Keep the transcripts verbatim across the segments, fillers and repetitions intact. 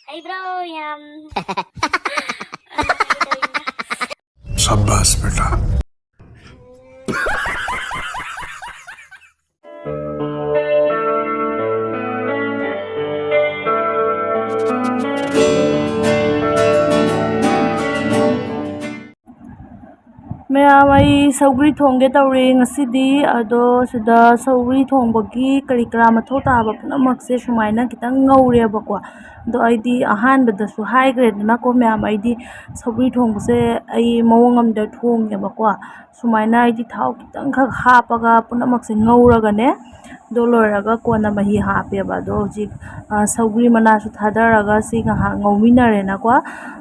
ꯑꯩꯕ꯭ꯔꯣ ꯌꯥꯝ ꯁꯕꯥꯁ ꯕꯦꯇꯥ꯫ ꯃꯌꯥꯝ, ꯑꯩ ꯁꯧꯒ꯭ꯔꯤ ꯊꯣꯡꯒꯦ ꯇꯧꯔꯤ ꯉꯁꯤꯗꯤ꯫ ꯑꯗꯣ ꯁꯤꯗ ꯁꯧꯒ꯭ꯔꯤ ꯊꯣꯡꯕꯒꯤ ꯀꯔꯤ ꯀꯔꯥ ꯃꯊꯧ ꯇꯥꯕ ꯄꯨꯝꯅꯃꯛꯁꯦ ꯁꯨꯃꯥꯏꯅ ꯈꯤꯇꯪ ꯉꯧꯔꯦꯕꯀꯣ꯫ ꯑꯗꯣ ꯑꯩꯗꯤ ꯑꯍꯥꯟꯕꯗꯁꯨ ꯍꯥꯏꯈ꯭ꯔꯦꯗꯅꯀꯣ ꯃꯌꯥꯝ, ꯑꯩꯗꯤ ꯁꯧꯒ꯭ꯔꯤ ꯊꯣꯡꯕꯁꯦ ꯑꯩ ꯃꯑꯣꯡ ꯑꯃꯗ ꯊꯣꯡꯉꯦꯕꯀꯣ꯫ ꯁꯨꯃꯥꯏꯅ ꯑꯩꯗꯤ ꯊꯥꯎ ꯈꯤꯇꯪꯈꯛ ꯍꯥꯞꯄꯒ ꯄꯨꯝꯅꯃꯛꯁꯦ ꯉꯧꯔꯒꯅꯦ, ꯑꯗꯨ ꯂꯣꯏꯔꯒ ꯀꯣꯟꯅ ꯃꯍꯤ ꯍꯥꯞꯄꯦꯕ꯫ ꯑꯗꯣ ꯍꯧꯖꯤꯛ, ꯑ, ꯁꯧꯒ꯭ꯔꯤ ꯃꯅꯥꯁꯨ ꯊꯥꯗꯔꯒ ꯁꯤ ꯉꯥꯏꯍꯥꯛ ꯉꯧꯃꯤꯟꯅꯔꯦꯅꯀꯣ꯫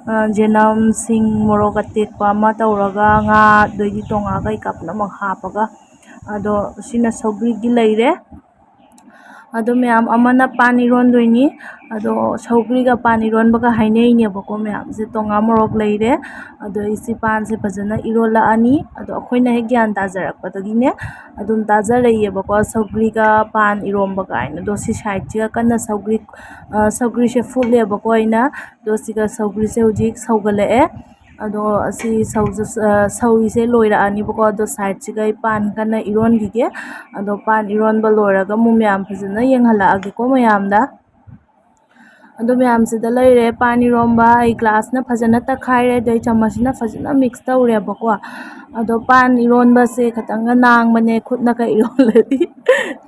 ꯑ, ꯆꯅꯝ, ꯁꯤꯡ, ꯃꯣꯔꯣꯛ ꯑꯇꯦꯛꯄ ꯑꯃ ꯇꯧꯔꯒ ꯉꯥ, ꯑꯗꯩꯗꯤ ꯇꯣꯉꯥ ꯀꯩꯀꯥ ꯄꯨꯝꯅꯃꯛ ꯍꯥꯞꯄꯒ, ꯑꯗꯣ ꯁꯤꯅ ꯁꯧꯒ꯭ꯔꯤꯒꯤ ꯂꯩꯔꯦ꯫ ꯑꯗꯣ ꯃꯌꯥꯝ ꯑꯃꯅ ꯄꯥꯟ ꯏꯔꯣꯟꯗꯣꯏꯅꯤ꯫ ꯑꯗꯣ ꯁꯧꯒ꯭ꯔꯤꯒ ꯄꯥꯟ ꯏꯔꯣꯟꯕꯒ ꯍꯥꯏꯅꯩꯅꯦꯕꯀꯣ ꯃꯌꯥꯝꯁꯦ꯫ ꯇꯣꯉꯥ ꯃꯣꯔꯣꯛ ꯂꯩꯔꯦ꯫ ꯑꯗꯣ ꯑꯩꯁꯤ ꯄꯥꯟꯁꯦ ꯐꯖꯅ ꯏꯔꯣꯜꯂꯛꯑꯅꯤ꯫ ꯑꯗꯣ ꯑꯩꯈꯣꯏꯅ ꯍꯦꯛ ꯒ꯭ꯌꯥꯟ ꯇꯥꯖꯔꯛꯄꯗꯒꯤꯅꯦ ꯑꯗꯨꯝ ꯇꯥꯖꯔꯛꯏꯌꯦꯕꯀꯣ꯫ ꯁꯧꯒ꯭ꯔꯤꯒ ꯄꯥꯟ ꯏꯔꯣꯝꯕ ꯀꯥꯏꯅ꯫ ꯑꯗꯣ ꯁꯤ ꯁꯥꯏꯠꯁꯤꯒ ꯀꯟꯅ ꯁꯧꯒ꯭ꯔꯤ, ꯑ, ꯁꯧꯒ꯭ꯔꯤꯁꯦ ꯐꯨꯠꯂꯦꯕꯀꯣ ꯑꯩꯅ꯫ ꯑꯗꯣ ꯁꯤꯒ ꯁꯧꯒ꯭ꯔꯤꯁꯦ ꯍꯧꯖꯤꯛ ꯁꯧꯒꯠꯂꯛꯑꯦ꯫ ꯑꯗꯣ ꯑꯁꯤ ꯁꯧꯖ-, ꯑ, ꯁꯧꯔꯤꯁꯦ ꯂꯣꯏꯔꯛꯑꯅꯤꯕꯀꯣ꯫ ꯑꯗꯣ ꯁꯥꯏꯠꯁꯤꯒ ꯑꯩ ꯄꯥꯟ ꯀꯟꯅ ꯏꯔꯣꯟꯈꯤꯒꯦ꯫ ꯑꯗꯣ ꯄꯥꯟ ꯏꯔꯣꯟꯕ ꯂꯣꯏꯔꯒ ꯑꯃꯨꯛ ꯃꯌꯥꯝ ꯐꯖꯅ ꯌꯦꯡꯍꯜꯂꯛꯑꯒꯦꯀꯣ ꯃꯌꯥꯝꯗ꯫ ꯑꯗꯣ ꯃꯌꯥꯝꯁꯤꯗ ꯂꯩꯔꯦ ꯄꯥꯟ ꯏꯔꯣꯝꯕ꯫ ꯑꯩ ꯒ꯭ꯂꯥꯁꯅ ꯐꯖꯅ ꯇꯛꯈꯥꯏꯔꯦ, ꯑꯗꯩ ꯆꯥꯃꯁꯁꯤꯅ ꯐꯖꯅ ꯃꯤꯛꯁ ꯇꯧꯔꯦꯕꯀꯣ꯫ ꯑꯗꯣ ꯄꯥꯟ ꯏꯔꯣꯟꯕꯁꯦ ꯈꯤꯇꯪꯒ ꯅꯥꯡꯕꯅꯦ, ꯈꯨꯠꯅꯒ ꯏꯔꯣꯜꯂꯗꯤ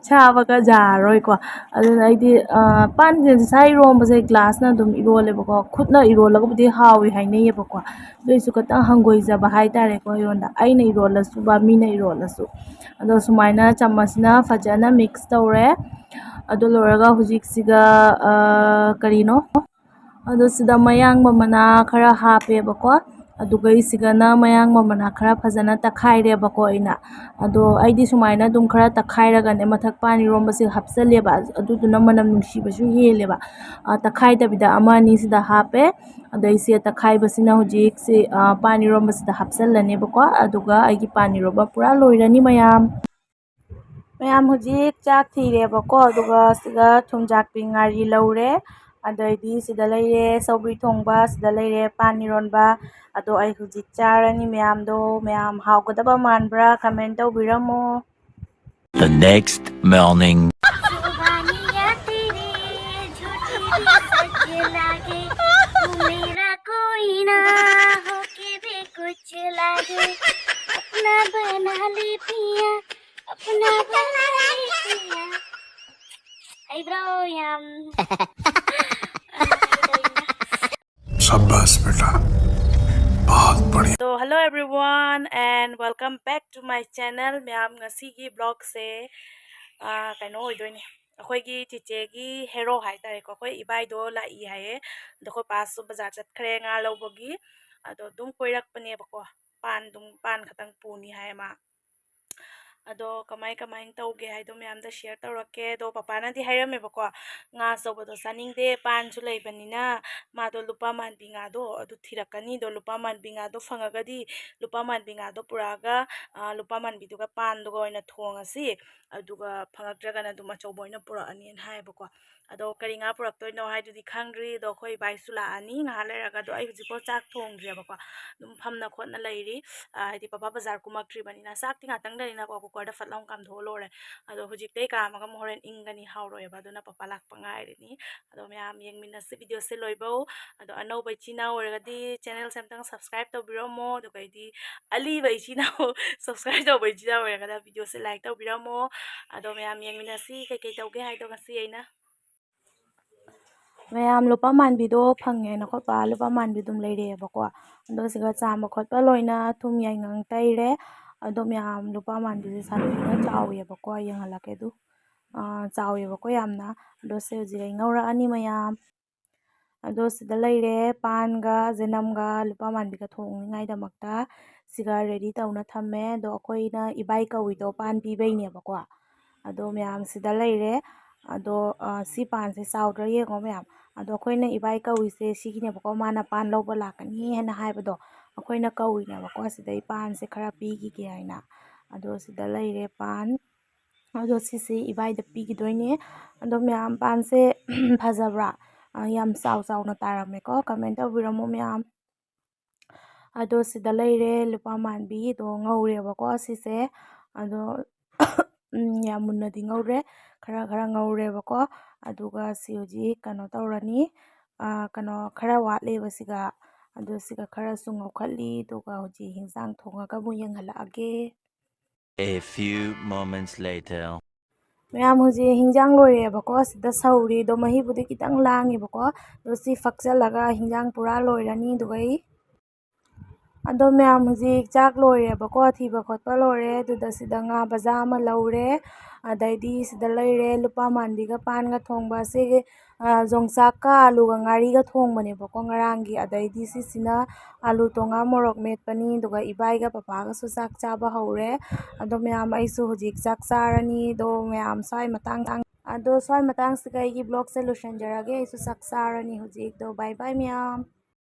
ꯁꯥꯕꯒ ꯌꯥꯔꯔꯣꯏꯀꯣ꯫ ꯑꯗꯨꯅ ꯑꯩꯗꯤ, ꯑ, ꯄꯥꯟꯁꯦ ꯉꯁꯥꯏ ꯏꯔꯣꯝꯕꯁꯦ ꯒ꯭ꯂꯥꯁꯅ ꯑꯗꯨꯝ ꯏꯔꯣꯜꯂꯦꯕꯀꯣ꯫ ꯈꯨꯠꯅ ꯏꯔꯣꯜꯂꯒꯕꯨꯗꯤ ꯍꯥꯎꯏ ꯍꯥꯏꯅꯩꯌꯦꯕꯀꯣ꯫ ꯑꯗꯨꯏꯁꯨ ꯈꯤꯇꯪ ꯍꯪꯒꯣꯏꯖꯕ ꯍꯥꯏꯇꯥꯔꯦꯀꯣ ꯑꯩꯉꯣꯟꯗ, ꯑꯩꯅ ꯏꯔꯣꯜꯂꯁꯨ ꯕꯥ, ꯃꯤꯅ ꯏꯔꯣꯜꯂꯁꯨ꯫ ꯑꯗꯣ ꯁꯨꯃꯥꯏꯅ ꯆꯥꯃꯁꯅ ꯐꯖꯅ ꯃꯤꯛꯁ ꯇꯧꯔꯦ꯫ ꯑꯗꯨ ꯂꯣꯏꯔꯒ ꯍꯧꯖꯤꯛꯁꯤꯒ, ꯑ, ꯀꯔꯤꯅꯣ? ꯑꯗꯣ ꯁꯤꯗ ꯃꯌꯥꯡꯕ ꯃꯅꯥ ꯈꯔ ꯍꯥꯞꯄꯦꯕꯀꯣ꯫ ꯑꯗꯨꯒ ꯑꯩꯁꯤꯒꯅ ꯃꯌꯥꯡꯕ ꯃꯅꯥ ꯈꯔ ꯐꯖꯅ ꯇꯛꯈꯥꯏꯔꯦꯕꯀꯣ ꯑꯩꯅ꯫ ꯑꯗꯣ ꯑꯩꯗꯤ ꯁꯨꯃꯥꯏꯅ ꯑꯗꯨꯝ ꯈꯔ ꯇꯛꯈꯥꯏꯔꯒꯅꯦ, ꯃꯊꯛ ꯄꯥꯟ ꯏꯔꯣꯝꯕꯁꯦ ꯍꯥꯞꯆꯜꯂꯦꯕ꯫ ꯑꯗꯨꯗꯨꯅ ꯃꯅꯝ ꯅꯨꯡꯁꯤꯕꯁꯨ ꯍꯦꯜꯂꯦꯕ꯫ ꯑ, ꯇꯛꯈꯥꯏꯗꯕꯤꯗ ꯑꯃ ꯑꯅꯤ ꯁꯤꯗ ꯍꯥꯞꯄꯦ꯫ ꯑꯗꯩ ꯁꯤ ꯇꯛꯈꯥꯏꯕꯁꯤꯅ ꯍꯧꯖꯤꯛꯁꯤ, ꯑ, ꯄꯥꯟ ꯏꯔꯣꯝꯕꯁꯤꯗ ꯍꯥꯞꯆꯜꯂꯅꯦꯕꯀꯣ꯫ ꯑꯗꯨꯒ ꯑꯩꯒꯤ ꯄꯥꯟ ꯏꯔꯣꯝꯕ ꯄꯨꯔꯥ ꯂꯣꯏꯔꯅꯤ ꯃꯌꯥꯝ꯫ ꯃꯌꯥꯝ ꯍꯧꯖꯤꯛ ꯆꯥꯛ ꯊꯤꯔꯦꯕꯀꯣ꯫ ꯑꯗꯨꯒ ꯁꯤꯗ ꯊꯨꯝꯖꯥꯛꯄꯤ ꯉꯥꯔꯤ ꯂꯧꯔꯦ꯫ ꯑꯗꯩꯗꯤ ꯁꯤꯗ ꯂꯩꯔꯦ ꯁꯧꯒ꯭ꯔꯤ ꯊꯣꯡꯕ, ꯁꯤꯗ ꯂꯩꯔꯦ ꯄꯥꯟ ꯏꯔꯣꯟꯕ꯫ ꯑꯗꯣ ꯑꯩ ꯍꯧꯖꯤꯛ ꯆꯥꯔꯅꯤ ꯃꯌꯥꯝꯗꯣ꯫ ꯃꯌꯥꯝ ꯍꯥꯎꯒꯗꯕ ꯃꯥꯟꯕ꯭ꯔꯥ? Comment ꯇꯧꯕꯤꯔꯝꯃꯣ꯫ The next morning. जुबानियाँ तेरी झूठी भी सच लागे, तू मेरा कोई ना होके भी कुछ लागे, अपना बना ले पिया, अपना बना ले पिया। Eyebrow ꯌꯥꯝ शाबाश बेटा, बहुत बढ़िया। So, hello everyone and welcome back to my channel. ꯃꯌꯥꯝ, ꯉꯁꯤꯒꯤ vlogꯁꯦ ꯑꯥ, ꯀꯩꯅꯣ ꯑꯣꯏꯗꯣꯏꯅꯦ, ꯑꯩꯈꯣꯏꯒꯤ ꯆꯤꯆꯦꯒꯤ hero ꯍꯥꯏꯇꯥꯔꯦꯀꯣ, ꯑꯩꯈꯣꯏ ꯏꯕꯥꯏꯗꯣ ꯂꯥꯛꯏ ꯍꯥꯏꯌꯦ꯫ ꯑꯗꯣ ꯑꯩꯈꯣꯏ ꯄꯥꯁꯨ ꯕꯖꯥꯔ ꯆꯠꯈ꯭ꯔꯦ ꯉꯥ ꯂꯧꯕꯒꯤ꯫ ꯑꯗꯣ ꯑꯗꯨꯝ ꯀꯣꯏꯔꯛꯄꯅꯦꯕꯀꯣ꯫ ꯄꯥꯟ ꯑꯗꯨꯝ, ꯄꯥꯟ ꯈꯛꯇꯪ ꯄꯨꯅꯤ ꯍꯥꯏꯌꯦ ꯃꯥ꯫ ꯑꯗꯣ ꯀꯃꯥꯏ ꯀꯃꯥꯏꯅ ꯇꯧꯒꯦ ꯍꯥꯏꯗꯣ ꯃꯌꯥꯝꯗ share ꯇꯧꯔꯛꯀꯦ꯫ ꯑꯗꯣ ꯄꯄꯥꯅꯗꯤ ꯍꯥꯏꯔꯝꯃꯦꯕꯀꯣ, ꯉꯥ ꯑꯆꯧꯕꯗꯣ ꯆꯥꯅꯤꯡꯗꯦ, ꯄꯥꯟꯁꯨ ꯂꯩꯕꯅꯤꯅ꯫ ꯃꯥꯗꯣ ꯂꯨꯄꯥ ꯃꯥꯟꯕꯤ ꯉꯥꯗꯣ ꯑꯗꯨ ꯊꯤꯔꯛꯀꯅꯤ꯫ ꯑꯗꯣ ꯂꯨꯄꯥ ꯃꯥꯟꯕꯤ ꯉꯥꯗꯣ ꯐꯪꯉꯒꯗꯤ ꯂꯨꯄꯥ ꯃꯥꯟꯕꯤ ꯉꯥꯗꯣ ꯄꯨꯔꯛꯑꯒ, ꯑ, ꯂꯨꯄꯥ ꯃꯥꯟꯕꯤꯗꯨꯒ ꯄꯥꯟꯗꯨꯒ ꯑꯣꯏꯅ ꯊꯣꯡꯉꯁꯤ꯫ ꯑꯗꯨꯒ ꯐꯪꯉꯛꯇ꯭ꯔꯒꯅ ꯑꯗꯨꯝ ꯑꯆꯧꯕ ꯑꯣꯏꯅ ꯄꯨꯔꯛꯑꯅꯤꯅ ꯍꯥꯏꯌꯦꯕꯀꯣ꯫ ꯑꯗꯣ ꯀꯔꯤ ꯉꯥ ꯄꯨꯔꯛꯇꯣꯏꯅꯣ ꯍꯥꯏꯗꯨꯗꯤ ꯈꯪꯗ꯭ꯔꯤ꯫ ꯑꯗꯣ ꯑꯩꯈꯣꯏ ꯏꯕꯥꯏꯁꯨ ꯂꯥꯛꯑꯅꯤ ꯉꯥꯏꯍꯥꯛ ꯂꯩꯔꯒ꯫ ꯑꯗꯣ ꯑꯩ ꯍꯧꯖꯤꯛꯐꯥꯎ ꯆꯥꯛ ꯊꯣꯡꯗ꯭ꯔꯤꯕꯀꯣ꯫ ꯑꯗꯨꯝ ꯐꯝꯅ ꯈꯣꯠꯅ ꯂꯩꯔꯤ꯫ ꯑ, ꯍꯥꯏꯗꯤ ꯄꯄꯥ ꯕꯖꯥꯔ ꯀꯨꯝꯃꯛꯇ꯭ꯔꯤꯕꯅꯤꯅ꯫ ꯆꯥꯛꯇꯤ ꯉꯥꯛꯇꯪ ꯂꯩꯔꯤꯅꯀꯣ, cookerꯗ ꯐꯠ ꯂꯥꯎꯅ ꯀꯥꯝꯊꯣꯛꯑ ꯂꯣꯏꯔꯦ꯫ ꯑꯗꯣ ꯍꯧꯖꯤꯛꯇꯩ ꯀꯥꯝꯃꯒ ꯑꯃꯨꯛ ꯍꯣꯔꯦꯟ ꯏꯪꯒꯅꯤ, ꯍꯥꯎꯔꯣꯏꯕ꯫ ꯑꯗꯨꯅ ꯄꯄꯥ ꯂꯥꯛꯄ ꯉꯥꯏꯔꯤꯅꯤ꯫ ꯑꯗꯣ ꯃꯌꯥꯝ ꯌꯦꯡꯃꯤꯟꯅꯁꯤ videoꯁꯦ ꯂꯣꯏꯕꯧ꯫ ꯑꯗꯣ ꯑꯅꯧꯕ ꯏꯆꯤꯟ ꯏꯅꯥꯎ ꯑꯣꯏꯔꯒꯗꯤ channelꯁꯦ ꯑꯝꯇꯪ subscribe ꯇꯧꯕꯤꯔꯝꯃꯣ꯫ ꯑꯗꯨꯒ ꯑꯩꯗꯤ ꯑꯂꯤꯕ ꯏꯆꯤꯟ ꯏꯅꯥꯎ, subscribe ꯇꯧꯕ ꯏꯆꯤꯟ ꯏꯅꯥꯎ ꯑꯣꯏꯔꯒꯅ videoꯁꯦ like ꯇꯧꯕꯤꯔꯝꯃꯣ꯫ ꯑꯗꯣ ꯃꯌꯥꯝ ꯌꯦꯡꯃꯤꯟꯅꯁꯤ ꯀꯩꯀꯩ ꯇꯧꯒꯦ ꯍꯥꯏꯗꯣ ꯉꯁꯤ ꯑꯩꯅ꯫ ꯃꯌꯥꯝ, ꯂꯨꯄꯥ ꯃꯥꯟꯕꯤꯗꯣ ꯐꯪꯉꯦꯅ ꯑꯩꯈꯣꯏ ꯄꯥ ꯂꯨꯄꯥ ꯃꯥꯟꯕꯤ ꯑꯗꯨꯝ ꯂꯩꯔꯛꯑꯦꯕꯀꯣ꯫ ꯑꯗꯣ ꯁꯤꯒ ꯆꯥꯝꯕ ꯈꯣꯠꯄ ꯂꯣꯏꯅ ꯊꯨꯝ ꯌꯥꯏꯉꯪ ꯇꯩꯔꯦ꯫ ꯑꯗꯣ ꯃꯌꯥꯝ, ꯂꯨꯄꯥ ꯃꯥꯟꯕꯤꯁꯦ ꯁꯥꯊꯤꯅ ꯆꯥꯎꯋꯦꯕꯀꯣ, ꯌꯦꯡꯍꯜꯂꯛꯀꯦ ꯑꯗꯨ꯫ ꯑꯥ, ꯆꯥꯎꯋꯦꯕꯀꯣ ꯌꯥꯝꯅ꯫ ꯑꯗꯣ ꯁꯤ ꯍꯧꯖꯤꯛ ꯑꯩ ꯉꯧꯔꯛꯑꯅꯤ ꯃꯌꯥꯝ꯫ ꯑꯗꯣ ꯁꯤꯗ ꯂꯩꯔꯦ ꯄꯥꯟꯒ ꯖꯦꯅꯝꯒ ꯂꯨꯄꯥ ꯃꯥꯟꯕꯤꯒ ꯊꯣꯡꯅꯤꯉꯥꯏꯗꯃꯛꯇ꯫ ꯁꯤꯒ ready ꯇꯧꯅ ꯊꯝꯃꯦ꯫ ꯑꯗꯣ ꯑꯩꯈꯣꯏꯅ ꯏꯕꯥꯏ ꯀꯧꯏꯗꯣ ꯄꯥꯟ ꯄꯤꯕꯩꯅꯦꯕꯀꯣ꯫ ꯑꯗꯣ ꯃꯌꯥꯝ ꯁꯤꯗ ꯂꯩꯔꯦ꯫ ꯑꯗꯣ, ꯑ, ꯁꯤ ꯄꯥꯟꯁꯦ ꯆꯥꯎꯗ꯭ꯔꯥ ꯌꯦꯡꯉꯣ ꯃꯌꯥꯝ꯫ ꯑꯗꯣ ꯑꯩꯈꯣꯏꯅ ꯏꯕꯥꯏ ꯀꯧꯏꯁꯦ ꯁꯤꯒꯤꯅꯦꯕꯀꯣ, ꯃꯥꯅ ꯄꯥꯟ ꯂꯧꯕ ꯂꯥꯛꯀꯅꯤ ꯍꯥꯏꯅ ꯍꯥꯏꯕꯗꯣ ꯑꯩꯈꯣꯏꯅ ꯀꯧꯏꯅꯦꯕꯀꯣ꯫ ꯁꯤꯗꯩ ꯄꯥꯟꯁꯦ ꯈꯔ ꯄꯤꯈꯤꯒꯦ ꯍꯥꯏꯅ꯫ ꯑꯗꯣ ꯁꯤꯗ ꯂꯩꯔꯦ ꯄꯥꯟ꯫ ꯑꯗꯣ ꯁꯤꯁꯦ ꯏꯕꯥꯏꯗ ꯄꯤꯈꯤꯗꯣꯏꯅꯦ꯫ ꯑꯗꯣ ꯃꯌꯥꯝ, ꯄꯥꯟꯁꯦ ꯐꯖꯕ꯭ꯔꯥ? ꯑ, ꯌꯥꯝ ꯆꯥꯎ ꯆꯥꯎꯅ ꯇꯥꯔꯝꯃꯦꯀꯣ꯫ Comment ꯇꯧꯕꯤꯔꯝꯃꯣ ꯃꯌꯥꯝ꯫ ꯑꯗꯣ ꯁꯤꯗ ꯂꯩꯔꯦ ꯂꯨꯄꯥ ꯃꯥꯟꯕꯤꯗꯣ ꯉꯧꯔꯦꯕꯀꯣ ꯁꯤꯁꯦ꯫ ꯑꯗꯣ, ꯎꯝ, ꯌꯥꯝ ꯃꯨꯟꯅꯗꯤ ꯉꯧꯔꯦ, ꯈꯔ ꯈꯔ ꯉꯧꯔꯦꯕꯀꯣ꯫ ꯑꯗꯨꯒ ꯁꯤ ꯍꯧꯖꯤꯛ ꯀꯩꯅꯣ ꯇꯧꯔꯅꯤ, ꯑ, ꯀꯩꯅꯣ ꯈꯔ ꯋꯥꯠꯂꯦꯕ ꯁꯤꯒ꯫ ꯑꯗꯣ ꯁꯤꯒ ꯈꯔꯁꯨ ꯉꯧꯈꯠꯂꯤ, ꯑꯗꯨꯒ ꯍꯧꯖꯤꯛ ꯍꯤꯟꯖꯥꯡ ꯊꯣꯡꯉꯒ ꯑꯃꯨꯛ ꯌꯦꯡꯍꯜꯂꯛꯑꯒꯦ꯫ A few moments later. ꯃꯌꯥꯝ, ꯍꯧꯖꯤꯛ ꯍꯤꯟꯖꯥꯡ ꯂꯣꯏꯔꯦꯕꯀꯣ꯫ ꯁꯤꯗ ꯁꯧꯔꯤ ꯑꯗꯣ, ꯃꯍꯤꯕꯨꯗꯤ ꯈꯤꯇꯪ ꯂꯥꯡꯉꯦꯕꯀꯣ꯫ ꯑꯗꯣ ꯁꯤ ꯐꯛꯆꯜꯂꯒ ꯍꯤꯟꯖꯥꯡ ꯄꯨꯔꯥ ꯂꯣꯏꯔꯅꯤ꯫ ꯑꯗꯨꯒ ꯑꯩ, ꯑꯗꯣ ꯃꯌꯥꯝ, ꯍꯧꯖꯤꯛ ꯆꯥꯛ ꯂꯣꯏꯔꯦꯕꯀꯣ, ꯊꯤꯕ ꯈꯣꯠꯄ ꯂꯣꯏꯔꯦ꯫ ꯑꯗꯨꯗ ꯁꯤꯗ ꯉꯥ ꯕꯖꯥ ꯑꯃ ꯂꯧꯔꯦ꯫ ꯑꯗꯩꯗꯤ ꯁꯤꯗ ꯂꯩꯔꯦ ꯂꯨꯄꯥ ꯃꯥꯟꯕꯤꯒ ꯄꯥꯟꯒ ꯊꯣꯡꯕ꯫ ꯁꯤꯒꯤ, ꯑ, ꯌꯣꯡꯆꯥꯛꯀ ꯑꯂꯨꯒ ꯉꯥꯔꯤꯒ ꯊꯣꯡꯕꯅꯦꯕꯀꯣ ꯉꯔꯥꯡꯒꯤ꯫ ꯑꯗꯩꯗꯤ ꯁꯤꯁꯤꯅ ꯑꯂꯨ ꯇꯣꯉꯥ ꯃꯣꯔꯣꯛ ꯃꯦꯠꯄꯅꯤ꯫ ꯑꯗꯨꯒ ꯏꯕꯥꯏꯒ ꯄꯄꯥꯒꯁꯨ ꯆꯥꯛ ꯆꯥꯕ ꯍꯧꯔꯦ꯫ ꯑꯗꯣ ꯃꯌꯥꯝ, ꯑꯩꯁꯨ ꯍꯧꯖꯤꯛ ꯆꯥꯛ ꯆꯥꯔꯅꯤ꯫ ꯑꯗꯣ ꯃꯌꯥꯝ, ꯁ꯭ꯋꯥꯏ ꯃꯇꯥꯡ, ꯑꯗꯣ ꯁ꯭ꯋꯥꯏ ꯃꯇꯥꯡꯁꯤꯒ ꯑꯩꯒꯤ vlogꯁꯦ ꯂꯣꯏꯁꯤꯟꯖꯔꯒꯦ꯫ ꯑꯩꯁꯨ ꯆꯥꯛ ꯆꯥꯔꯅꯤ ꯍꯧꯖꯤꯛ꯫ ꯑꯗꯣ bye bye ꯃꯌꯥꯝ꯫